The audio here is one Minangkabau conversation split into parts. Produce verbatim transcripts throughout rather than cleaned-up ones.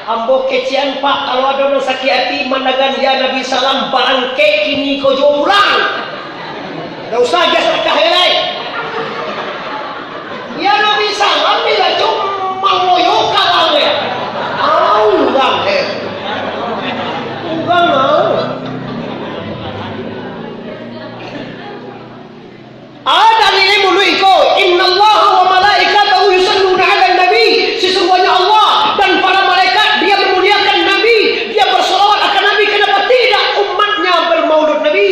Ambo kecekan, Pak, kalau ado nan sakik ati mandangan ya Nabi salam, barangkek kini ko juo pulang. Ndak usah agiah sadakah lai. Ya Nabi salam, bila cuma loyo kalam ya. Au, urang, eh. Urang, au. Ada nilai muluik iko, "Innallaha wa malaikatahu yusalluna 'alan nabi." Sesungguhnya Allah dan para malaikat, dia memuliakan Nabi, dia bersolawat akan Nabi. Kenapa tidak umatnya bermaulud Nabi?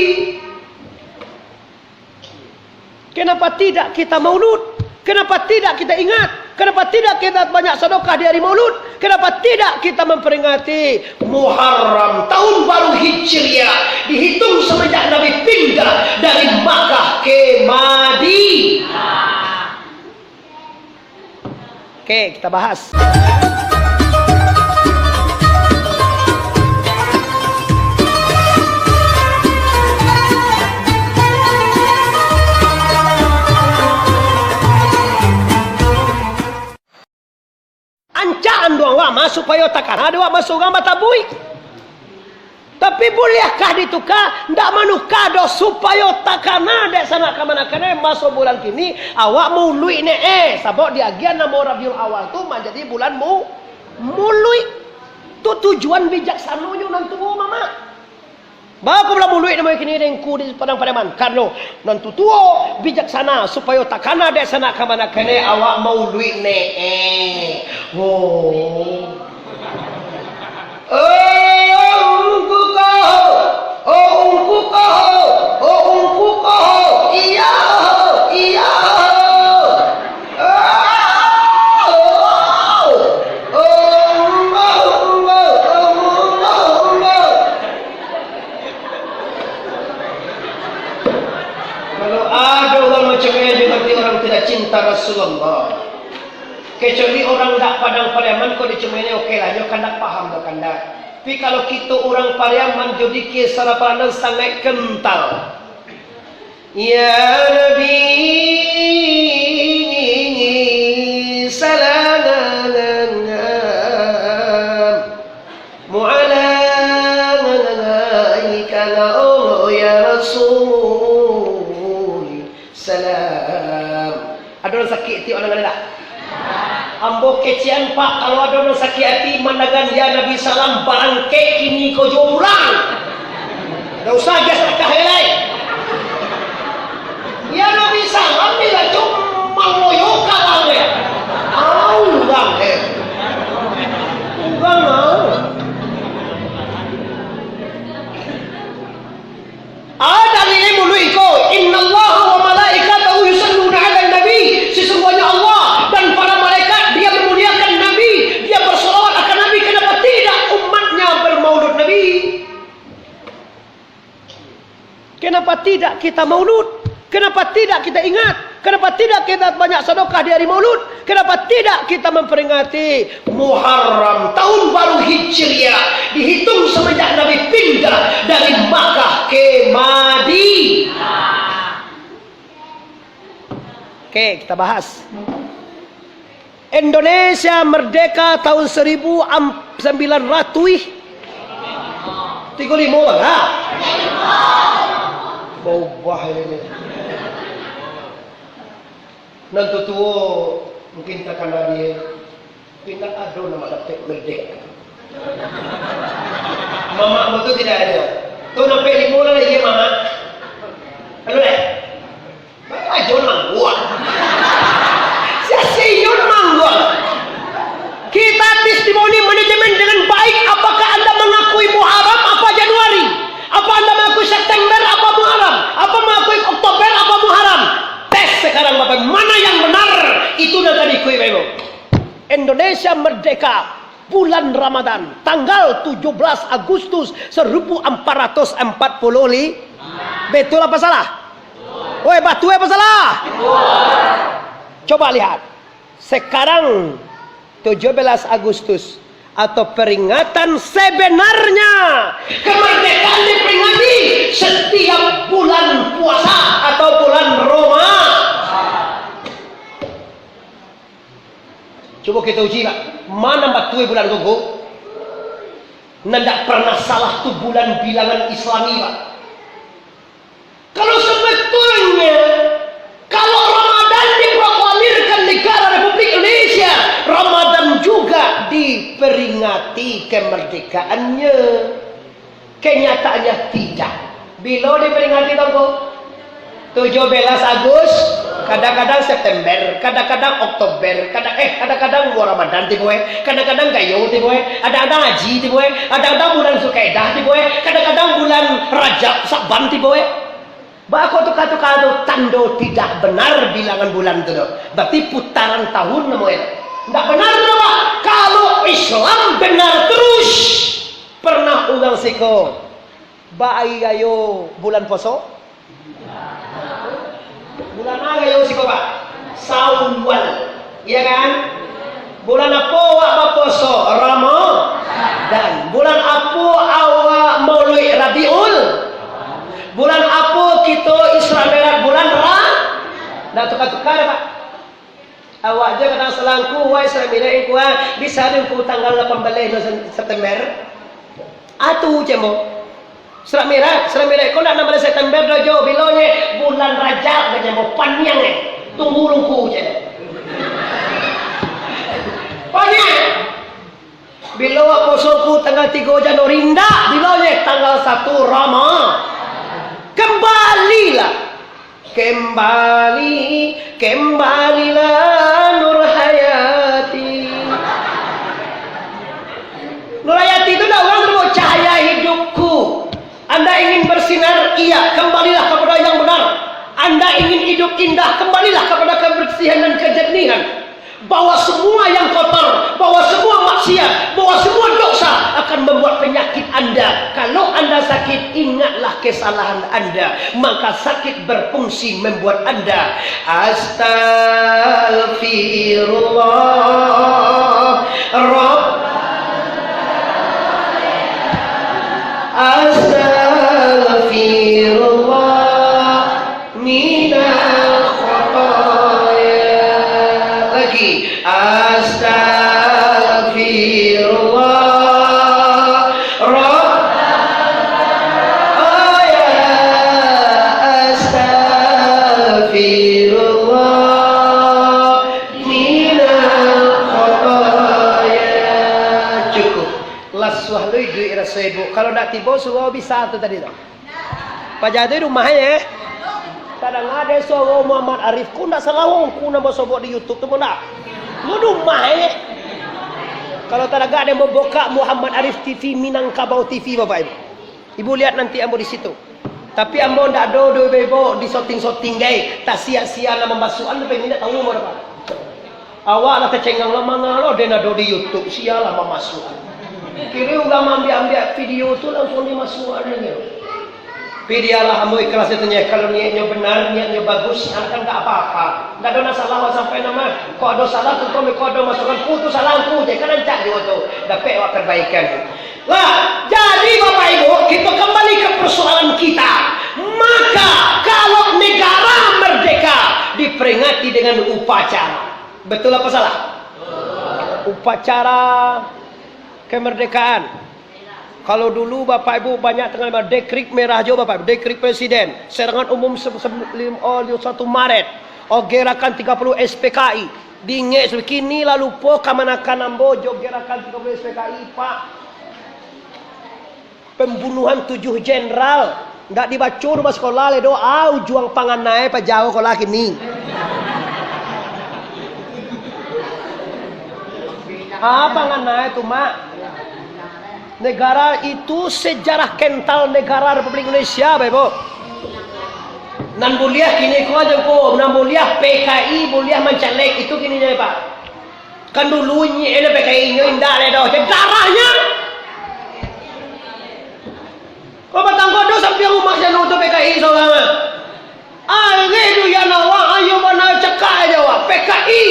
Kenapa tidak kita maulud? Kenapa tidak kita ingat? Kenapa tidak kita banyak sedekah di hari Maulud? Kenapa tidak kita memperingati Muharram, tahun baru Hijriah, dihitung semenjak Nabi pindah dari Makkah ke Madinah? Oke, kita bahas. Ancak anduang wak mah supayo takana dek wak basurang batabuik. Tapi buliahkah ditukar? Ndak manuka doh, supayo takana dek sanak kamanakan, eh, maso bulan kini awak mauluik ne, eh, sabab diagiah namo Rabiul Awal tu manjadi bulan mu-, muluik. Tu tujuan bijaksanonyo nan tuo, Mamak. Baa kok bulan muluik namo kini dek Ngku di Padang Pariaman? Karano nan tuo bijaksana, supayo takana dek sanak kamanakan, eh, awak mauluik ne, eh. Oh. Oh, Ngku ko. Oh, Ngku ko. Oh, Ngku ko. Iyo, iyo. Oh, oh, oh. Kalau ada orang macam ini, berarti orang tidak cinta Rasulullah. Kecuali orang dak Padang Pariaman, kok dicuma ini, oke lah, nyo kandak paham, nyo kandak. Tapi kalau kito urang Pariaman, jo dikir sarapanan sangaik kental. Ya Nabi, salam mu'alaika, ya Rasul, salam. Ado nan sakik ati awak nan ado dak? Ambo kecekan, Pak, kalau ado nan sakik ati mandangan ya Nabi salam, barangkek kini ko juo pulang. Ndak usah agiah sadakah lai. Ya Nabi salam, bila cuma loyo kalam ya. Au, urang, eh. Urang, au. Ada nilai muluik iko, "Innallaha wa malaikatahu yusalluna 'alan nabi." Sesungguhnya Allah dan para malaikat, dia memuliakan Nabi, dia bersolawat akan Nabi. Kenapa tidak umatnya bermaulud Nabi? Kenapa tidak kita maulud? Kenapa tidak kita ingat? Kenapa tidak kita banyak sedekah di hari Maulud? Kenapa tidak kita memperingati Muharram, tahun baru Hijriah, dihitung semenjak Nabi pindah dari Makkah ke Madinah? Oke, kita bahas. Indonesia merdeka tahun seribu am-, sembilan ratus tigo limo, bana? Baubah ini. Nan tuo-tuo mungkin takana dia, tapi ndak ado nan dapek merdeka. Mamak betul tidak ada. Tu dapek limo lah, iya, Mamak. Anu, eh? Ajo mangguang. Sia-sia iyo mangguang. Kita testimoni manajemen dengan baik. Apakah Anda mengakui Muharram apa Januari? Apa Anda mengakui September apa Muharram? Apa mengakui Oktober apa Muharram? Tes sekarang, Bapak, mana yang benar? Itu nan ka diikuik, Bapak Ibu. Indonesia merdeka bulan Ramadan, tanggal tujuh belas Agustus seribu empat ratus empat puluh lima. Betul apa salah? Oi, batua apa salah? Coba lihat. Sekarang tujuh belas Agustus atau peringatan sebenarnya kemerdekaan diperingati setiap bulan puasa atau bulan Roma. Cubo kito uji, Pak. Mana batua bulan tu, Ngku? Nan ndak pernah salah tu bulan bilangan Islami, Pak. Kalau sebetulnya, kalau Ramadan diproklamirkan negara Republik Indonesia, Ramadan juga diperingati kemerdekaannya. Kenyataannya tidak. Bilo diperingati, Tongko? Tujuh belas Agus, kadang-kadang September, kadang-kadang Oktober, kadang, eh, kadang-kadang bulan Ramadan tibo, eh, kadang-kadang Gayo tibo, eh, kadang-kadang Haji tibo, eh, kadang-kadang bulan Zulkaidah tibo, eh, kadang-kadang bulan Rajab, Sa'ban tibo, eh. Baa kok tuka-tuka tu? Tando tidak benar bilangan bulan tu, doh. Berarti putaran tahun namo e. Ndak benar tu, Pak. Kalau Islam benar terus, pernah urang siko ba-ari rayo bulan puaso? Bulan a rayo siko, Pak? Syawal. Iya kan? Bulan apo awak bapuaso? Ramadan. Bulan apo awak mauluik? Rabiul. Bulan apo kito Isra Mi'raj? Bulan Ra-, ndak tuka-tuka doh, Pak. Awak jo kadang salangku, wai Isra Mi'raj, kuah, bisa di ku tanggal lapan baleh September. Atu cemo. Isra Mi'raj, Isra Mi'raj ko ndak anam baleh September doh jo, bilonye bulan Rajab, cemo, paniang, eh. Tunggu lungku je. Paniang. Bilo awak puaso ku tanggal tigo Januari, ndak, bilonye tanggal satu Rama-, kembalilah. Kembali, kembalilah Nur Hayati. Nur Hayati tu ndak urang tu, cahaya hidupku. Anda ingin bersinar? Iya, kembalilah kepada yang benar. Anda ingin hidup indah? Kembalilah kepada kebersihan dan kejernihan. Bahwa semua yang kotor, bahwa semua maksiat, bahwa semua dosa akan membuat penyakit Anda. Kalau Anda sakit, ingatlah kesalahan Anda. Maka sakit berfungsi membuat Anda. Astagfirullah. Rabb-, astagfirullah. Minal khataya. Lagi. Astagfirullah. Rabbana, ya, astagfirullah. Minal khataya. Cukup. Lasuah lui duit raso ibu. Kalau ndak tibo surau bisa tu tadi tu. Paja tu di rumah, eh. Tadanga dek suaro Muhammad Arif, ko ndak salah wong ko nan basobok di YouTube tu, ko ndak? Ko di rumah, eh. Kalau tadanga dek bobokak Muhammad Arif T V, Minangkabau T V, Bapak Ibu. Ibu lihat nanti ambo di situ. Tapi ambo ndak ado doh, Bapak Ibu, di syuting-syuting, gai. Tak sia-sia lah mambasuakan tu, Bapak Ibu, ndak tahu ambo dah, Pak. Awak lah tacengang lah, manga lo den ado di YouTube, sia lah mamasuak. Kiro urang maambiak-ambiak video tu langsung dimasuak aja. Tapi dialah ambo ikhlas itu nyo, kalau niatnyo benar, niatnyo bagus, kan ndak apa-apa. Ndak ado masalah awak sampai nama. Kok ado salah tu, kok ado masukan, putus salah tu je, kan rancak juo tu. Dapek awak perbaikan. Lah, jadi Bapak Ibu, kita kembali ke persoalan kita. Maka, kalau negara merdeka diperingati dengan upacara, betul apa salah? Upacara kemerdekaan. Kalau dulu Bapak Ibu banyak tangah dekrit merah jo Bapak Ibu, dekrit presiden, serangan umum se-, se-, lim-, oh, satu Maret, oh, gerakan tiga puluh S P K I, diingek, kini lah lupo kamanakan ambo jo gerakan tiga puluh S P K I, Pak. Pembunuhan tujuh jenderal. Ndak dibaco doh ba sekolah lai doh, ah, ujuang panganai pajau ko lah kini. Ah, panganai tu, Mak. Negara itu sejarah kental negara Republik Indonesia, Bapak Ibu. Nan buliah kini ko aja ko, nan buliah P K I, buliah mancaleg itu kini nyo, Pak. Kan dulu inyo, eh, P K I inyo indak lai doh, ceh darahnyo. Kalau batangkok doh sampiang rumah jano tu P K I sorang ah. Areh duyan awak, ayo bana cakak aja awak, P K I.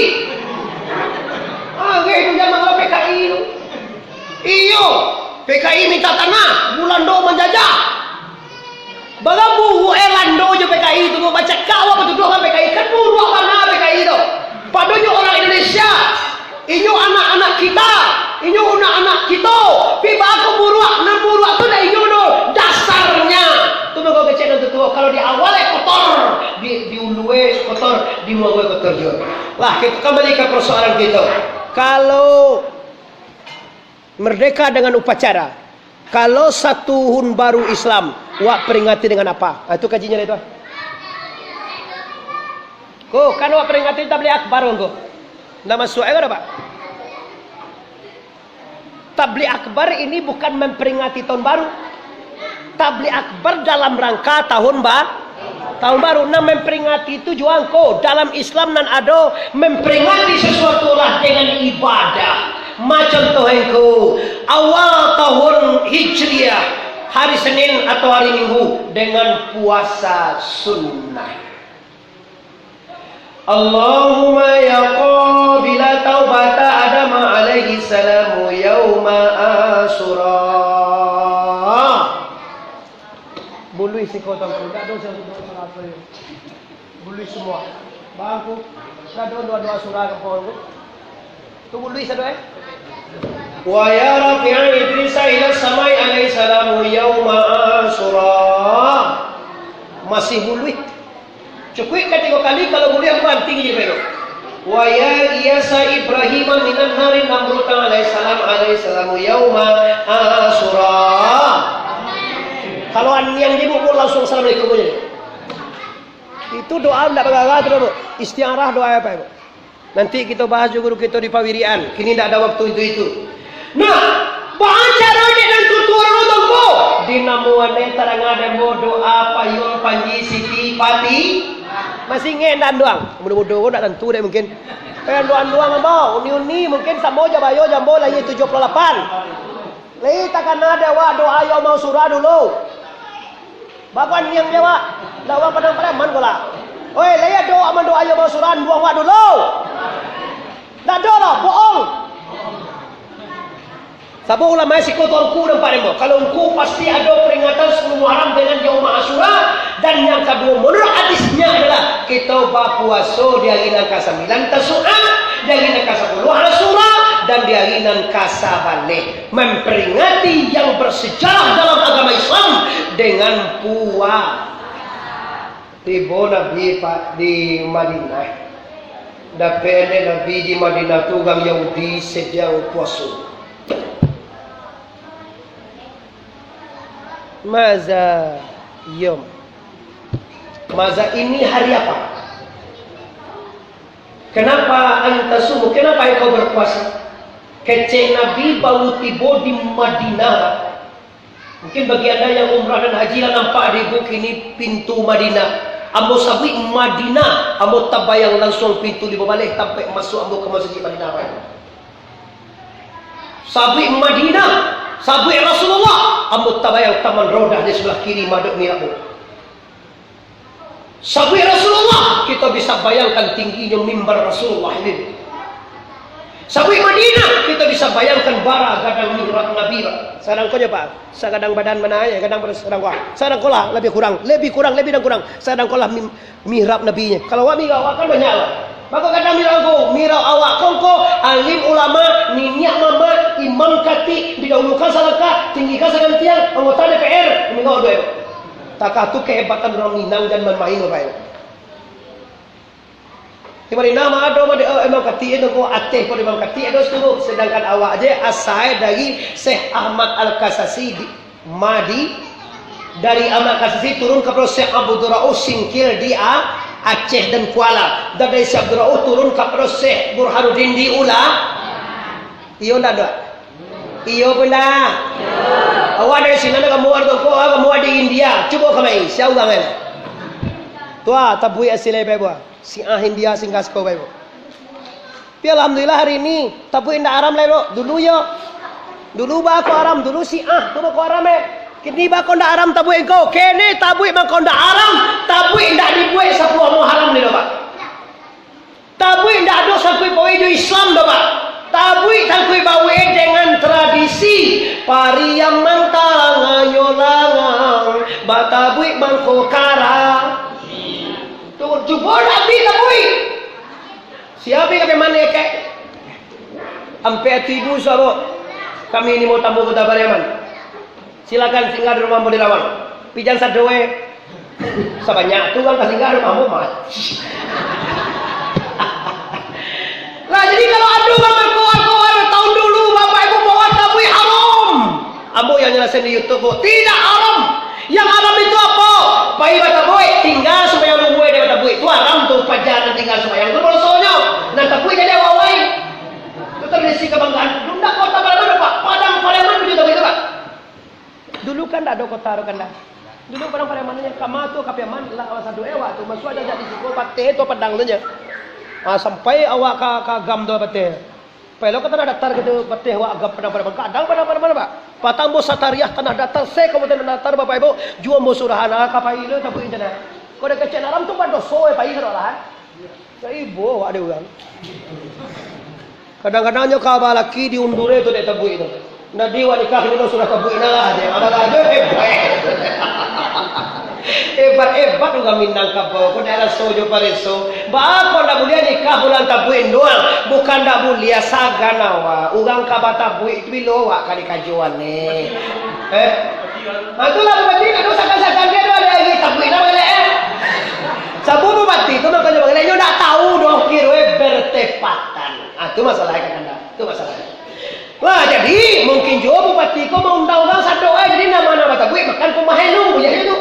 Areh duyan awak P K I tu. Iyo, P K I minta tanah, Bulando manjajah. Bara buruak Belando jo P K I tu, bacakak awak batuduah urang P K I, kan buruak bana P K I tu. Padonyo urang Indonesia, inyo anak-anak kita, inyo anak-anak kito, pi baa kok buruak Di muaro aia kotor juo. Lah, kita kembali ke persoalan kita. Kalau merdeka dengan upacara, kalau satahun baru Islam, wak peringati dengan apa? Ah, itu kajinya itu. Ko, kan wak peringati Tabligh Akbar ko. Ndak masuk aja dah, Pak. Tabligh Akbar ini bukan memperingati tahun baru. Tabligh Akbar dalam rangka tahun ba-, tahun baru. Nah, memperingati itu juo ko. Dalam Islam nan ado memperingati sesuatu lah dengan ibadah. Macam tu ko, awal tahun Hijriah, hari Senin atau hari Minggu, dengan puasa sunnah. Allahumma ya qabila taubata Adam alaihi salamu yauma Asyura. Buluih siko Tuanku, ndak doh siko Tuanku. Buluih semua. Bangku, ndak doh doa-doa Asyura ka pohon tu. Tu buluih sado, eh? Wa ya rafi'a Idrisa ila samai alaihi salamu yauma Asyura. Masih buluih. Cukuik ka tigo kali, kalau buluih ambo banting je dulu. Wa ya iyasa Ibrahim minan nari Namruta alaihi salam alaihi salamu yauma Asyura. Kalau aniang je, Bu, langsung assalamualaikum je. Itu doa ndak bagagah tu doh, Bu. Istiarah doa apa, Bu? Nanti kito bahas jo guru kito di pawirian. Kini ndak ado waktu itu-itu. Nah, baa caro dek nan tuo-tuo dulu tu ko? Dinamoan dek tarang ado doa payuang panji Siti Pati. Masih ingek ndak anduang? Mudo-mudo ko ndak tantu dek mungkin. Eh, anduang-anduang ambo, uni-uni mungkin samo jo bayo jo ambo lahia tujuah puluah lapan. Lai takana dek awak doa Yauma Asyura dulu. Bakuan niang dek awak. Ndak urang Padang Pariaman ko lah. Oi, lai ado awak mandoa Yauma Asyura, anduang awak dulu. Ndak ado lah, bohong. Sabab ulama siko tu angku nampak demo. Kalau angku pasti ado peringatan sapuluah Muharram dengan Yauma Asyura. Dan yang kaduo, menurut hadisnya adalah kito bapuaso di hari nan kasambilan Tasu'a, di hari nan kasapuluah Asyura, dan di hari nan kasabaleh. Memperingati yang bersejarah dalam agama Islam dengan puasa. Tibo Nabi, Pak, di Madinah. Dapek dek Nabi di Madinah tu urang Yahudi sadang puaso. Maza yom. Maza ini hari apa? Kenapa anta tasumu? Kenapa engkau berpuasa? Kecek Nabi baru tibo di Madinah. Mungkin bagi anda yang umrah dan haji lah nampak di buk ini pintu Madinah. Ambo sabuik Madinah, ambo tabayang langsung pintu limo baleh tampek masuk ambo ka masajik Madinah. Sabuik Madinah, sabuik Rasulullah, ambo tabayang Taman Rodah di sabalah kiri madok mihrab. Sabuik Rasulullah, kito bisa bayangkan tingginyo mimbar Rasulullah ini. Sabuik Madinah, kito bisa bayangkan bara gadang mihrab Nabi, Pak. Sadang ko nyo, Pak, sagadang badan mano, eh, gadang badan sadang ko. Sadang ko lah, lebih kurang, lebih kurang, lebih dan kurang. Sadang ko lah mim-, mihrab Nabi nyo. Kalau awak mihrab, awak kan banyak lah. Mako gadang mihrab ko, mihrab awak ko, ko, alim ulama, niniak mamak, imam katik, didahulukan salangkah, tinggikan sagantiang, anggota D P R, mihrab doa. Takah tu kehebatan urang Minang, jan main-main, Bapak Ibu. Di Madinah mah ado, mah di, eh, Imam Katik itu, ko ateh ko di Imam Katik ado situ, sedangkan awak je asal dari Syekh Ahmad Al-Kasasi di Madi, dari Ahmad Kasasi turun ka Syekh Abdul Rauf Singkil di A-, Aceh dan Kuala, dan dari Syekh Abdul Rauf turun ka Syekh Burhanuddin di Ula. Iyo ndak, Dok? Iyo pun dah. Awak dari siko, kamu awak di Tongko, kamu awak di India. Cubo kamari, sia urang kan? Tu ah, tabuik asli lai, Bapak Ibu. Syiah India singgah siko, Bapak Ibu. Tapi alhamdulillah hari ini, tabuik indak haram lai, Bro. Dulu yo. Dulu bako haram, dulu Syiah, tu bako haram, eh. Kini bako ndak haram tabuik ko. Kini tabuik mangko ndak haram, tabuik ndak dibuek sapuluah Muharram ni, Pak. Tabuik indak ado sangkuik pauk jo Islam doh, Pak. Tabuik sangkuik pauk dengan tradisi. Pariaman tanganyo langang, batabuik mangko kara. Tu, cubo Nabi tabuik. Sia ka Pariaman, kek? Ampek ati ibu, saudara. Kami ni mau tamu kota Pariaman. Silakan singgah di rumah ambo di Lawang. Pijan sado, eh. Sabanyak tu urang ka singgah rumah ambo mati. Jadi, kalau ado urang bakoar-koar tahun dulu, Bapak Ibu, bahwa tabuik haram, ambo yang nyalasain di YouTube, Bu, tidak haram. Yang haram itu apo? Pai batabuik, tingga sumbayang lungguah di batabuik. Itu haram tu, paja nan tingga sumbayang tu dosonyo. Nan tabuik jadi awai-awai. Itu tradisi kabanggaan. Ndak Kota Pariaman, Pak. Padang Pariaman punya tabuik itu, Pak. Dulu kan ndak ado kota tu kan dah. Dulu Padang Pariaman nyo, kama tu ka Piaman, lah awak sado, eh, awak tu masuak aja di siko, pateh tu padang tu nyo. Ah, sampai awak ka, ka Agam tu pateh. Pai lo ka Tanah Datar gitu, pateh awak Agam Padang Pariaman. Kadang Padang Pariaman, Pak. Patang bo satariah Tanah Datar, se Kabupaten Tanah Datar, Bapak Ibu, juo bo surahan, ah, ka pai lo tabuik incan. Kok dek kecek haram tu badoso, eh, pai sado lah, eh. Cak ibo awak dek urang. Kadang-kadang nyo ka balaki diundur tu dek tabuik tu. Nadi awak nikah kini tu surah tabuik nah lah, je. Alah lah, je, hebat. Hebat-hebat urang Minangkabau, ko daerah Sojo Pareso. Baa ko ndak buliah nikah bulan tabuik doang? Bukan ndak buliah, sagan awak. Urang ka batabuik tu bilo awak ka dikajoan ni. Eh? Ha, tu lah, berarti nak dosakan-sakan dia tu ada lagi tabuik lah, boleh, eh? Sabab bupati tu makonyo bangai, nyo ndak tahu doh, kiro, eh, bertepatan. Ah, tu masalah, kakanda. Tu masalah. Wah, jadi mungkin juo bupati ko maundang urang sado, eh, jadi nama-nama tabuik makan kumahen tu, buliah tu.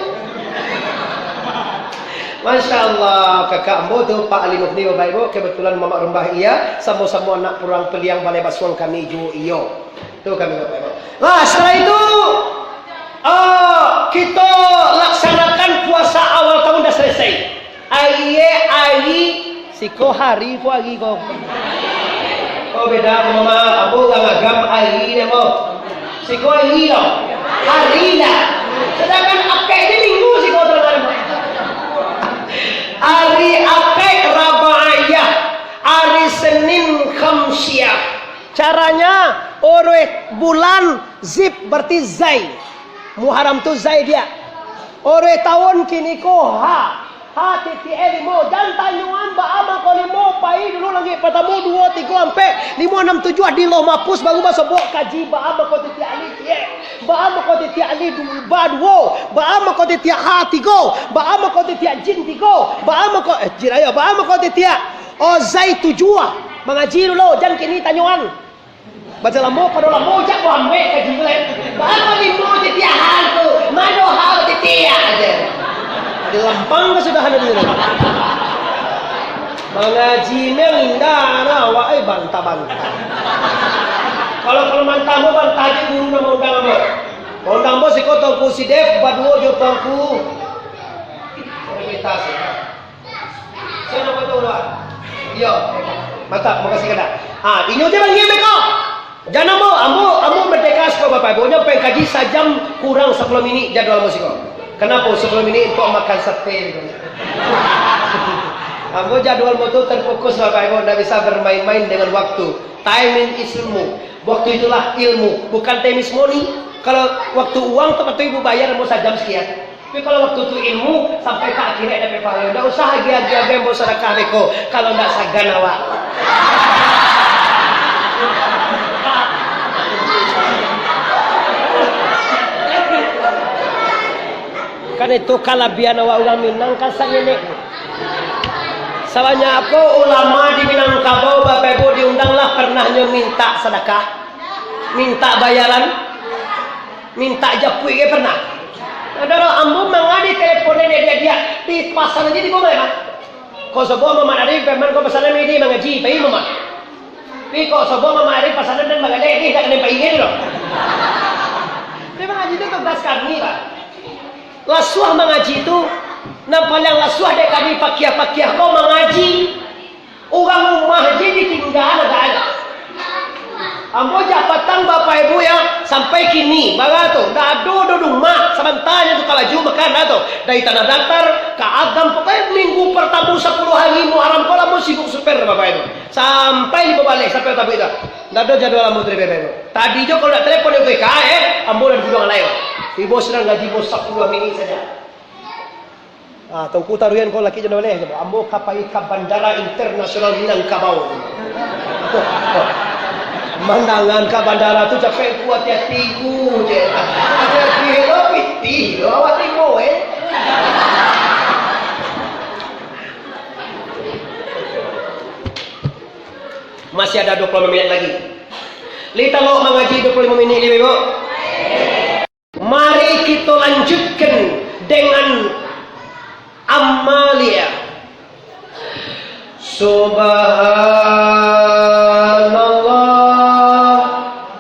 Masya Allah, kakak ambo tu, Pak Ali Mufni, Bapak Ibu, kebetulan mamak rumbah iya, samo-samo anak urang Peliang Balai Basuang kami juo iyo. Tu kami Bapak Ibu. Nah, setelah itu, eh, kito laksanakan puasa awal tahun dah selesai. Ari, ari, siko hari ko ari ko. Oh, beda, Mama. Ambo urang Agam, ari namo. Siko ari lo. Hari lah. Sedangkan Akaik ni minggu siko tu, Mama. Ari Akaik Rabaiyah, ari Senin Khamsiah. Caranya, oruih bulan Zib, berarti Zai. Muharram tu Zai dia. Oruih tahun kini ko Ha. Ha titiak limo. Jan tanyoan baa mako limo, pai dulu langik partamo, duo, tigo, ampek, limo, anam, tujuah, di Lauh Mahfuz baru basobok kaji baa mako titiak alif, tiak. Baa mako titiak alif du-, ba duo. Baa mako titiak ha tigo. Baa mako titiak jim tigo. Baa mako, eh, jim ayo. Baa mako titiak, oh, Zai tujuah. Mangaji dulu, jan kini tanyoan. Baca lamo, pado lamo, jak ko ambek kaji tu lai. Baa ko limo titiak ha tu, mano ha titiak aja. Ado lampang kasudahan tu. Mangaji mah indak, nah, awak, eh, bantah-bantah. Kalau, kalau mantah mo, bantah aja guru nan maundang ambo. Maundang ambo siko Tuanku Sidef, baduo jo Tuanku Komunitas. Sia namo tu, Wan? Iyo. Mantap, makasih, Kanda. Ah, inyo je bangih beko. Jan ambo, ambo, ambo merdeka siko, Bapak Ibu. Nyo pengkaji sajam kurang sapuluah minik jadwal ambo siko. Kanapo sapuluah minik? Untuak makan sate. Ambo jadwal ambo tu terfokus, Bapak Ibu, ndak bisa bermain-main dengan waktu. Timing is ilmu. Waktu itulah ilmu, bukan time is money. Kalau waktu uang tu, patut ibu bayar ambo sajam sekian. Tapi kalau waktu tu ilmu, sampai ka akhirat dapek pahala. Ndak usah agiah-agiah ambo sadakah beko, kalau ndak sagan awak. Kan itu kalabiahan awak urang Minang, kan sangenek. Sabanyak apo ulama di Minangkabau, Bapak Ibu, diundang lah, pernah nyo minta sadakah, minta bayaran? Mintak japuik ka pernah. Ado lo, ambo manga ditelepon dek diak-diak, dipasan aja di rumah, Pak. Ko sobo Muhammad Arif, Firman, ko pasan kami di mangaji, pai Muhammad. Tapi ko sobo Muhammad Arif pasan dan bagalek, ni dak kanai pai kan lo. Tapi mangaji tu tugas kami, Pak. Lasuah mangaji tu, nan paliang lasuah dek kami pakiah-pakiah ko mangaji. Urang rumah je ditinggaan, agak-agak. Ambo jak patang, Bapak Ibu, ya, sampai kini, bara tu, ndak ado doh rumah, sabanta je tu ka laju makan dah tu. Dari Tanah Datar ka Agam, pokoknyo minggu partamo sapuluah hari Muharram ko lah ambo sibuk super, Bapak Ibu. Sampai di babaleh, sampai tabik tu. Ndak ado jadwal ambo tadi, Bapak Ibu. Tadi jo kalau ndak telepon dari K K N, ambo lah di Guduang Alai. Ibo sadang gaji ambo sapuluah minik saja. Ah, Tuanku Taruyan ko laki jando baleh, ambo ka pai ka Bandara Internasional Minangkabau. Mandangan ka bandara tu capek ku, hati-hati ku je. Hati-hati lo, pitih lo awak tengok, eh. Masih ada dua puluh lima minit lagi. Lai talok mangaji dua puluh lima minit lai, Ibu? Mari kita lanjutkan dengan Amalia. Subhanallah,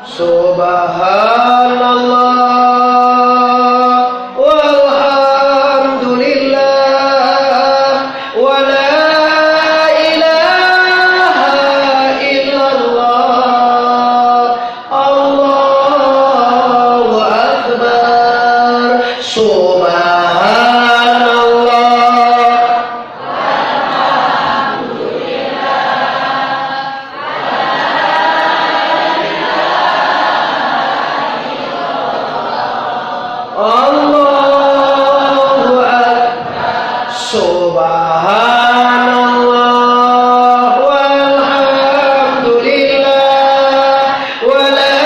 subhanallah, walhamdulillah, wa la ilaha illallah, Allahu Akbar, Subhanallah. Allahu Akbar. Subhanallah, walhamdulillah, wa la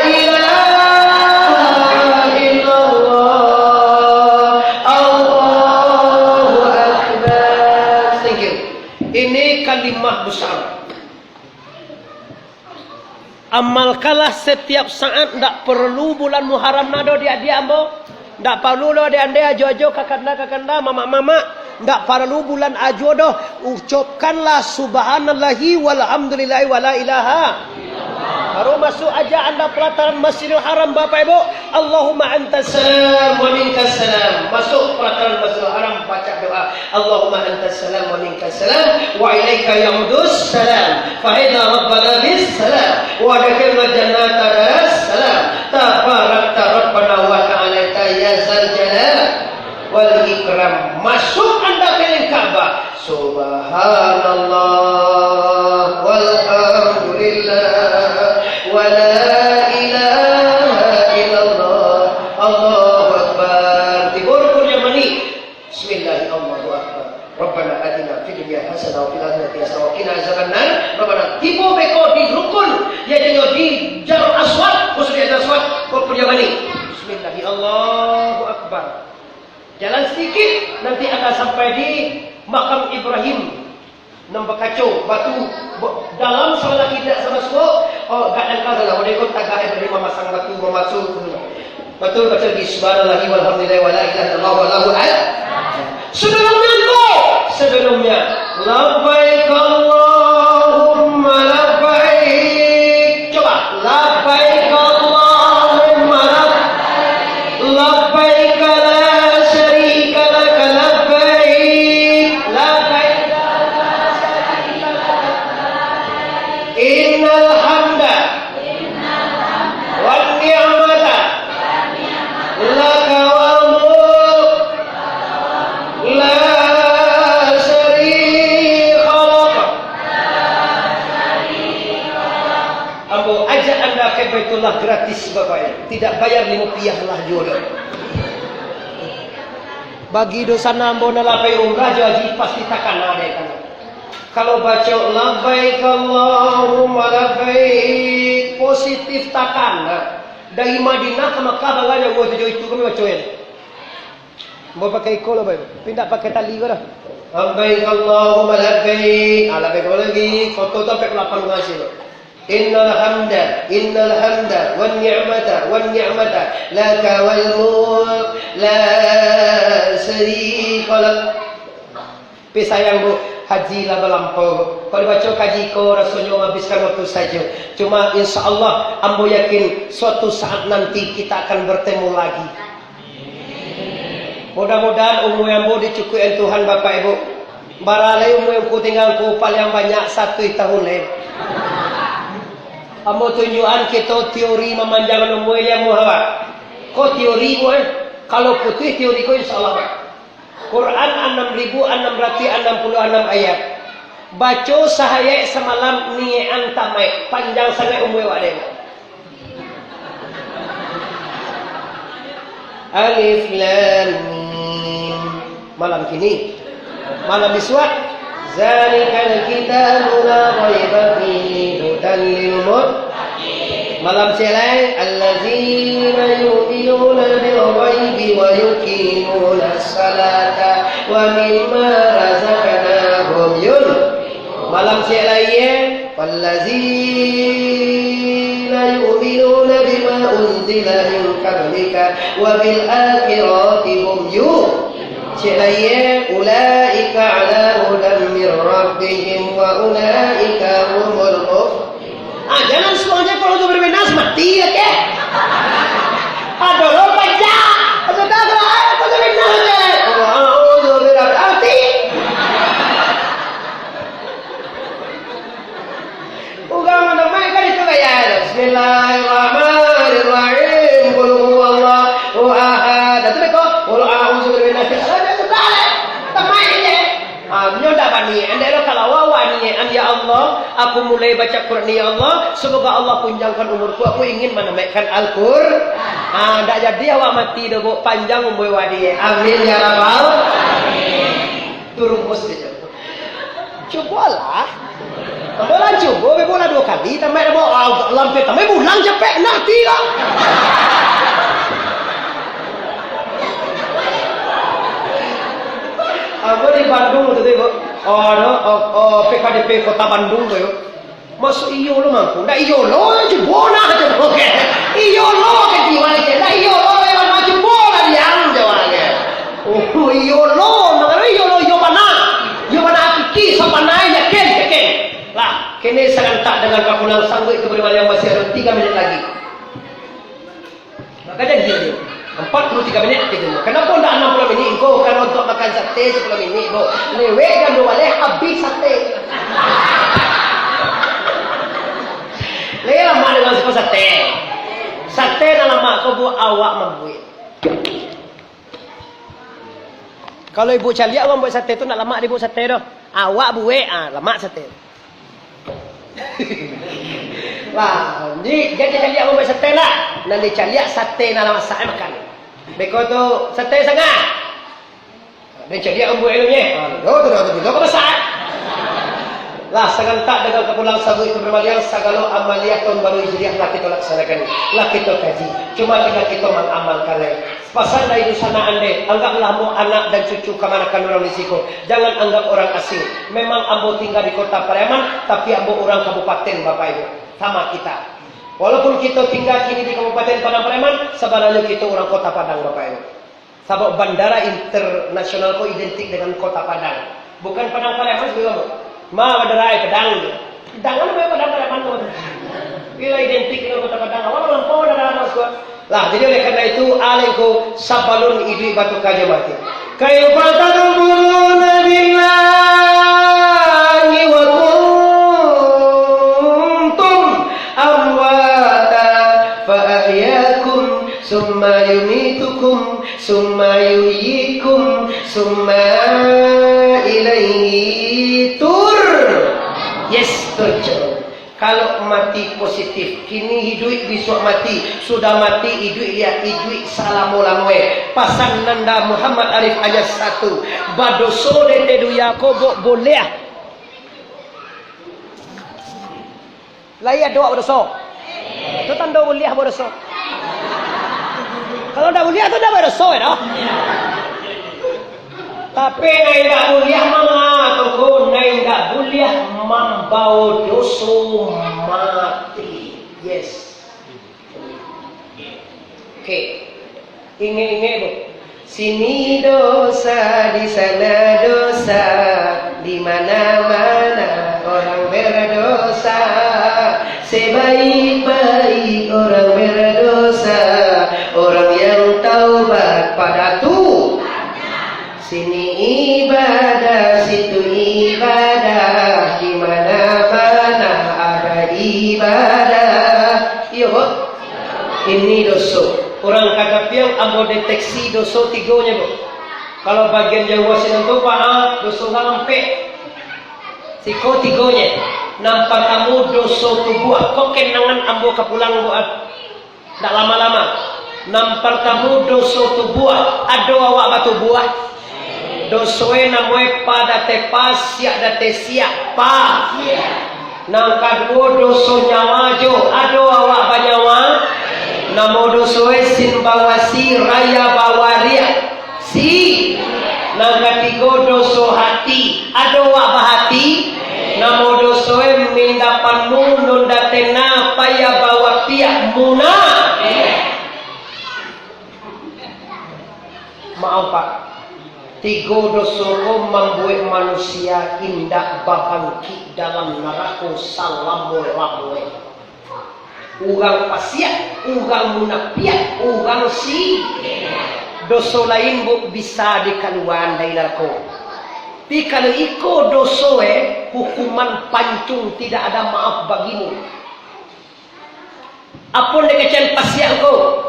ilaha illallah, Allahu Akbar. Thank you. Ini kalimah besar. Amalkanlah setiap saat, ndak paralu bulan Muharram nado, diak-diak ambo. Ndak paralu doh, diak-diak, ajo-ajo, kakanda-kakanda, mamak-mamak. Ndak paralu bulan ajo doh. Ucapkanlah subhanallahi walhamdulillahi wa la ilaha. Baru masuk aja anda pelataran Masjidil Haram, Bapak Ibu. Allahumma antas salam wa minkas salam. Masuk pelataran Masjidil Haram, baca doa. Allahumma antas salam wa minkas salam, wa ilaika ya'udus salam, fa inna rabbana bis salam, wa adkhilnal jannata daras salam, tabarakta rabbana wa ta'alaita ya zal jalal wal ikram. Masuk anda keliling Ka'bah, subhanallah, walhamdulillah, wa la ilaha illallah, Allahu Akbar. Tibo rukun yang manih. Bismillahirrahmanirrahim. Rabbana atina fid dunya hasanah wa fil akhirati hasanah wa qina azabannar. Rabbana, tibo beko di rukun, yaitu di Hajar Aswad, khusus di Hajar Aswad, kau punya mani. Bismillahirrahmanirrahim. Allahu Akbar. Jalan sedikit, nanti akan sampai di makam Ibrahim. Nan bakaco, batu, ba-, dalam sabalah kida sama suo, oh, gak dangka salah, wadah ikut tagak, eh, tadi mamasang batu, mamaso tu. Batul, baca lagi, subhanallahi walhamdulillahi wa la ilaha illallah wallahu akbar. Sebelumnya dulu, sebelumnya, labbaik Allahumma labbaik. Coba, labbaik Allahumma labbaik. Labbaik la syarika laka labbaik. Labbaik la syarika laka labbaik. Innal hamda wan ni'mata laka wal mulk la syarika lak. Ambo ajak anda ka Baitullah gratis, Bapak, ya. Tidak bayar limo piah lah juo doh. Bagi dosa ambo nan lah pai umrah jo haji pasti takana dek kami. Kalau baco labbaik Allahumma labbaik, positif takana. Dari Madinah ka Makkah bangana uang tujuh itu kami baco ya. Ambo pakai iko lah, Bapak. Pindah pakai tali ko dah. Labbaik Allahumma labbaik. Ah, labbaik lagi. Foto tu sampai pukul lapan ngaji tu. Innal hamda, innal hamda, wan ni'mata, wan ni'mata, laka wal mulk, la syarika lak. Tapi sayang, Bu, haji lah balampau. Kalau dibaco kaji ko, rasonyo menghabiskan waktu sajo. Cuma, insya Allah, ambo yakin, suatu saat nanti kita akan bertemu lagi. Mudah-mudahan umua ambo dicukuikan Tuhan, Bapak Ibu. Bara lai umua nan tingga ko, paling banyak satu tahun lai. Ambo tunjuakan kito teori mamanjangkan umua, ilmu awak. Ko teori ko, eh. Kalau putuih teori ko, insya Allah. Quran anam ribu anam ratus anam puluh anam ayat. Baco sahayat samalam, niaik an tamaik. Panjang sangaik umua awak dek. Alif Lam Mim. Malam kini. Malam bisuak. Zalikal kitabu la raiba fihi hudan lil mut-, malam ciek lai, allazina yu'minuna bil ghaibi wa yuqimunas salata wa mimma razaqnahum yun-, malam ciek lai, eh. والذين يؤمنون بما أنزل من قبلك وبالآخرة هم يوقنون. Cek lai, أولئك على هدى من ربهم وأولئك هم المفلحون. Ah, jangan suang je kalau tu berminas, mati ya keh. Aduh, lo pajak. Sudah kalau ayat tu berminas je. Oh, أعوذ برب-, mati. Urang manamaik kan itu gaya tu. Bismillahirrahmanirrahim. Qul huwallahu ahad. Dah tu beko. Qul a'udzu birabbin nas. Dah tu dah. Tamaik je. Ah, nyo dak bani. Andai lo kalau awak niat, "Ya Allah, aku mulai baca Quran ni, ya Allah. Semoga Allah panjangkan umurku. Aku ingin manamaikkan Al-Qur'an." Ah, dak jadi awak mati doh, Bu. Panjang umur awak di. Amin ya rabbal. Turun bos dia. Cubolah. Ambo lah cubo, bebo lah duo kali, tambah ambo, ah, lampir tambah bulan capek, nanti lah. Ambo di Bandung tu, tu, oh, no, oh, oh, P K D P Kota Bandung tu, yo. Masuk iyo lo mangko, ndak iyo lo, cubo nah, cubo ke. Iyo lo ke jiwa ke, ndak iyo lo, lewat mah cubo lah diam, jawabnyo. Oh, iyo lo, mangano iyo lo, iyo bana. Iyo bana, aki, sapanai, yakin, yakin. Lah, kini sagantak dengan kapulang sangguik tu, bari maliang masih ada tiga minit lagi. Maka janji dia, empat puluh tiga minit, gitu. Kenapa ndak enam puluh minit? Engkau kan untuk makan sate sepuluh minit, Bu. Lewek jam dua baleh, habis sate. Lewek lamak dengan suko sate. Sate nan lamak ko, Bu, awak mambuek. Kalau ibu caliak urang buek sate tu, ndak lamak dibuek sate doh. Awak buek, ah, lamak sate. Lah, ni, jan dicaliak urang buek sate lah. Nan dicaliak sate nan lah masak, eh, makan. Beko tu sate sanga. Jan caliak urang buek ilunye. Ah, tu, tu, tu, tu, tu, masak. Lah, sagantak dengan kapulang sangguik tu bari maliang, sagalo amaliah tahun baru Hijriah lah kito laksanakan, lah kito kaji. Cuma tinggal kito mangamalkan lai. Pasan dari dunsanak andeh, anggaplah ambo anak dan cucu kamanakan urang di siko. Jangan anggap orang asing. Memang ambo tingga di Kota Pariaman, tapi ambo urang Kabupaten, Bapak Ibu. Sama kita. Walaupun kito tingga kini di Kabupaten Padang Pariaman, sabananyo kito urang Kota Padang, Bapak Ibu. Sabab bandara internasional ko identik dengan Kota Padang. Bukan Padang Pariaman, sabananyo. Ma bandara ai Padang. Padang, anu Padang Pariaman tu. Iyo identik dengan Kota Padang. Awak lampau bandara tu, Mas, ko. Lah, jadi oleh karena itu, alengku sabalun iduik batuka jo mati. Kaifa takfuruna billahi wa kuntum amwata fa ahyakum, summa yumitukum, summa yuhyikum, summa ilaihi tur-, yes, turja'un. Kalau mati positif, kini iduik, bisuak mati, sudah mati, iduik, liak iduik salamo-lamoe. Pasan Nanda Muhammad Arif hanya satu, badoso di ateh dunia ko, Buk, boleh. Lai ado badoso. Tu tando buliah badoso. Kalau ndak buliah tu ndak badoso, yo. Tapi nan indak buliah manga tu ko, nan indak buliah mambao doso mati. Yes. Oke. Ingek-ingek, Bu. Sini dosa, di sana dosa, di mana-mana orang berdosa. Sebaik-baik orang berdosa, orang yang taubat pada Tuhan. Sini ibadah, situ ibadah, di mana-mana ada ibadah. Iyo, Bu. Ini doso. Urang Kadapiang ambo deteksi doso tigonyo, Bu. Kalau bagian jauah sinan tu, Pak, ah, doso urang ampek. Siko tigonyo. Nan partamo doso tubuah. Ko kenangan ambo ka pulang, Bu, ah. Ndak lama-lama. Nan partamo doso tubuah. Ado awak batubuah? Dosoe namoe pa date pa, siak date siak, pa. Nan kaduo doso nyawa jo, ado awak banyawa? Namo dosoe sin bawasi, raya bawariak, si. Nan katigo doso hati, ado awak bahati? Namo dosoe minda Kamu nunda tena payah bawa piak muna. Maaf, Pak. Tigo doso ko mambuek manusia indak babangkik dalam narako salamo-lamonyo. Urang pasiak, urang munapiak, urang si-, doso lain, Bu, bisa dikaluaan dari narako. Tapi kalau iko doso, eh, hukuman pancung tidak ada maaf bagimu. Apo nan dikecekan pasiak ko?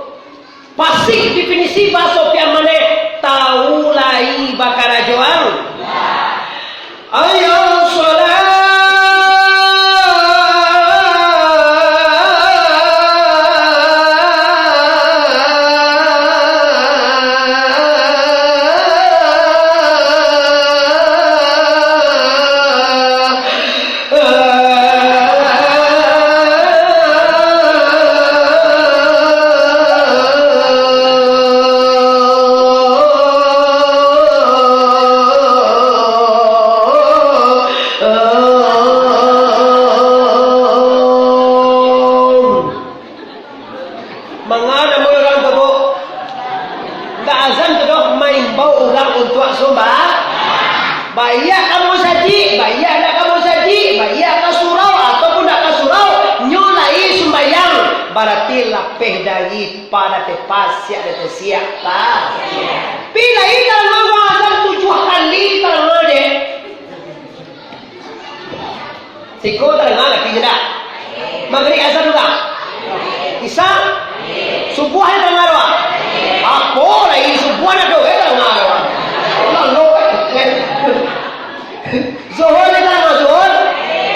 Pasik definisi bahaso Piaman, eh, tahu lai bakarajoan. Ayo salat. Manga namo urang tu, Bu? Indak azan tu doh, maimbau urang untuak sumba-, baiak ka musajik, baiak indak ka musajik, baiak ka surau ataupun indak ka surau, nyo lai sumbayang, barati lapeh dari pada tepasiak, dari tepasiak, ta. Pi lai ka azan tujuah kali, tarang je. Siko tadanga laki indak? Magrib azan urang? Isya? Subuah tadanga urang? Apo lai subuah ndak doh, eh, tadanga urang. Lalu, eh. Zuhur tadanga zuhur?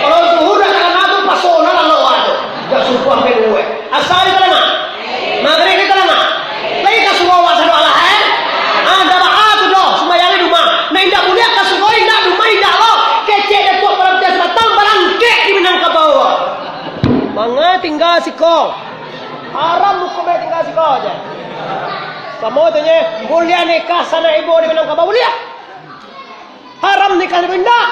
Kalau zuhur ndak tadanga tu, paso lah lalu awak tu. Dak subuah pai dulu, eh. Asar tadanga? Magrib ni tadanga? Lai ka surau awak sado alah, eh? Ah, ndak baa tu doh, sumbayang di rumah. Nah, indak buliah ka surau, indak rumah, indak lo. Kecek Datuak Paratiah Sabatang, barangkek di Minangkabau. Manga tingga siko? Haram hukumnyo tingga siko je. Samo tu nye, buliah nikah sanak ibo di Minangkabau, buliah? Haram nikah di indak?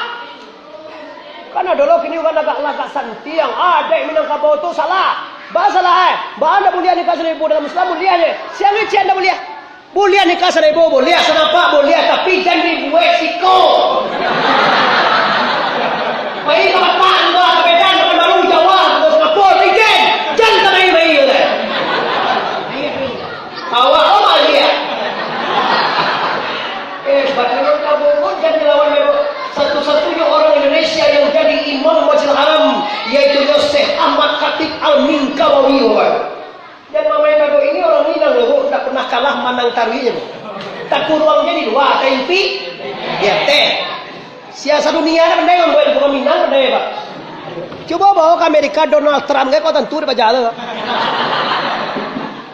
Kan ado lo kini urang lagak-lagak santiang, adaik Minangkabau tu salah. Baa salah, eh? Baa ndak buliah nikah sanak ibo dalam Islam? Buliah je. Sia ngecek ndak buliah? Buliah nikah sanak ibo, buliah, sanak apak, buliah, tapi jan dibuek siko. Pai ka Batak, ka Medan, Pekanbaru, Jawa, ka Singapura, pai jan. Jan ka main-main, eh. Awak lo baliak. Eh, Batak Minangkabau kan jadi lawan Mebo. Satu-satunya orang Indonesia yang jadi imam Masjidil Haram, yaitu Syekh Ahmad Khatib Al-Minkabawi, Bapak. Jan main-main Mebo, ini orang Minang lo, Bu, ndak pernah kalah manang taruih, Bu. Takuruang je di lua, taimpi di ateh. Sia sadunia dak pandai mambuek, bukan Minang pandai, Pak. Cubo bao ka Amerika, Donald Trump, kayak kau tantu dipaja tu.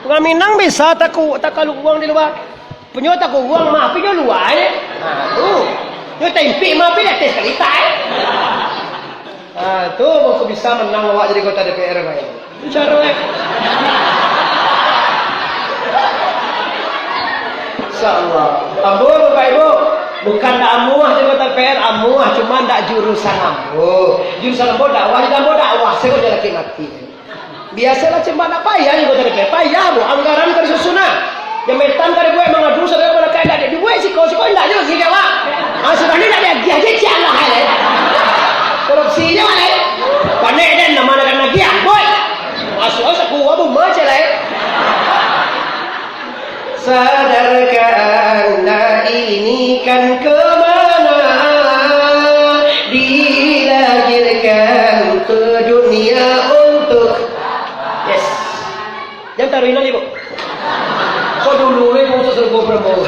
Bukan Minang bisa taku-, takaluang di lua. Punyo takuruang mah, tapi nyo lua, eh. Nah, tu. Nyo tempik mah, tapi di ateh sakali tak, eh. Ah, tu baru bisa menang awak jadi anggota D P R, Pak. Insya Allah, eh. Insya Allah. Ambo, Bapak Ibu, bukan ndak amuah jadi anggota D P R, amuah, cuma ndak jurusan ambo. Jurusan ambo dakwah, jadi ambo dakwah, saya udah laki mati. Biasolah, cuma ndak payah anggota D P R, payah, Bu, anggaran ka disusun, ah. Jambatan ka dibuek, mangadu saudara balakai, ndak dibuek siko, siko indak juo lagi, Pak. Ah, sudah ni ndak diagiah je, ciek lah, eh. Korupsi je, eh. Panek den, nama nak agiah, boy. Masuk sakua buma je lah, eh. Sadarkah Anda ini kan ke mana dilahirkan ke dunia untuk. Yes. Jan taruih nan, Ibu. Kok dulu, Ibu, masuk surga, Prabu?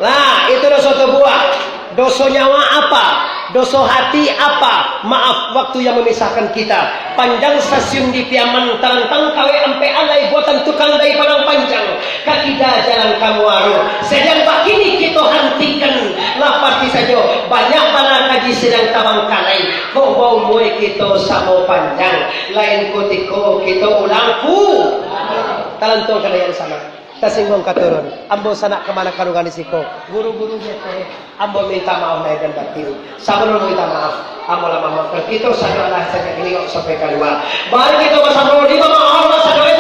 Lah, itu doso tubuah. Doso nyawa apa? Doso hati apa? Maaf, waktu yang memisahkan kita. Panjang stasiun di Piaman, tarantang kawek ampek alai buatan tukang dari Padang Panjang. Ka kida jalan ka Muaro. Sadang bakini kito hantikan, lah pati sajo, banyak bana kaji sadang tabangkalai. Kok baumua kito samo panjang, lain kutiko kito ulang pu-, talantuang ka nan sanak. Tasingguang ka turun. Ambo sanak kamanakan urang di siko. Guru-guru biaso. Ambo minta maaf lahir dan batin. Sabalun minta maaf, ambo lah mamaafkan. Kito sadolah sajak kini sampai kalua. Mari kito basamo di bawah Allah sadonyo.